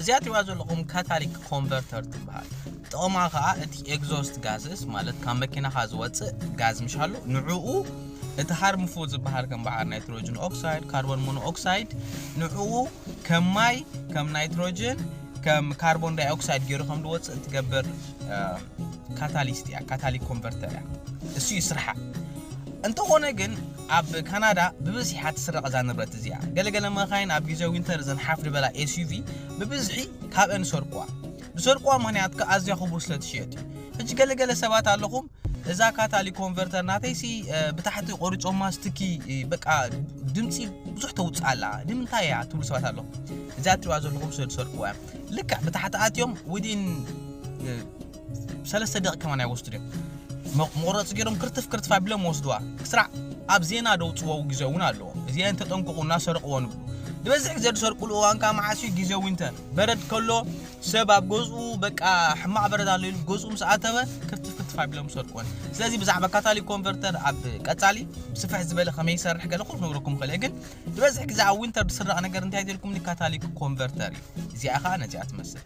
እዚኣ ትሪእዋ ዘለኹም ካታሊክ ኮንቨርተር ትበሃል። ጥቕማ ከዓ እቲ ኤግዞስት ጋዝስ ማለት ካብ መኪናኻ ዝወፅእ ጋዝ ምሻሉ ንዕኡ እቲ ሃርምፉል ዝበሃል ከም በዓል ናይትሮጅን ኦክሳይድ፣ ካርቦን ሞኖኦክሳይድ ንዕኡ ከም ማይ ከም ናይትሮጅን ከም ካርቦን ዳይኦክሳይድ ገይሩ ከም ዝወፅእ ትገብር ካታሊስት እያ፣ ካታሊክ ኮንቨርተር እያ። እሱ እዩ ስርሓ። እንተኾነ ግን ኣብ ካናዳ ብብዝሒ ትስረቕ እዛ ንብረት እዚኣ። ገለገለ መኻይን ኣብ ግዜ ዊንተር እዘን ሓፍ ዝበላ ኤስዩቪ ብብዝሒ ካብአን ዝሰርቁዋ። ዝሰርቁዋ ምኽንያት ከ ኣዝያ ክቡር ስለ ትሽየጥ እዩ። ሕጂ ገለገለ ሰባት ኣለኹም እዛ ካታሊ ኮንቨርተር ናተይሲ ብታሕቲ ቆሪጾማ ስቲኪ በቃ ድምፂ ብዙሕ ተውፅእ ኣላ ንምንታይ እያ ትብሉ ሰባት ኣለኹም። እዛ ትሪዋ ዘለኹም ስለ ዝሰርቅዋ እዮም። ልክዕ ብታሕቲ ኣትዮም ዊዲን ሰለስተ ደቂ ከማን ኣይወስዱ እዮም። መቑረፂ ገይሮም ክርትፍ ክርትፍ ኣቢሎም ወስድዋ። ክስራዕ ኣብ ዜና ደውፅዎ ግዜ እውን ኣለዎ። እዚአን ተጠንቅቑ እናሰርቅዎ ንብሉ። ዝበዝሕ ግዜ ዝሰርቁሉ እዋን ከዓ መዓስ እዩ? ግዜ ዊንተር በረድ ከሎ ሰብ ኣብ ገዝኡ በቃ ሕማቕ በረድ ኣሎ ኢሉ ገዝኡ ምስ ኣተወ ክርትፍ ክርትፍ ኣቢሎም ዝሰርቅወን። ስለዚ ብዛዕባ ካታሊክ ኮንቨርተር ኣብ ቀፃሊ ብስፍሕ ዝበለ ከመይ ይሰርሕ ገለ ኩሉ ክነግረኩም ክእል እየ። ግን ዝበዝሕ ግዜ ኣብ ዊንተር ዝስረቕ ነገር እንታይ ተልኩም? ካታሊክ ኮንቨርተር እዩ። እዚኣ ከዓ ነዚኣ ትመስል።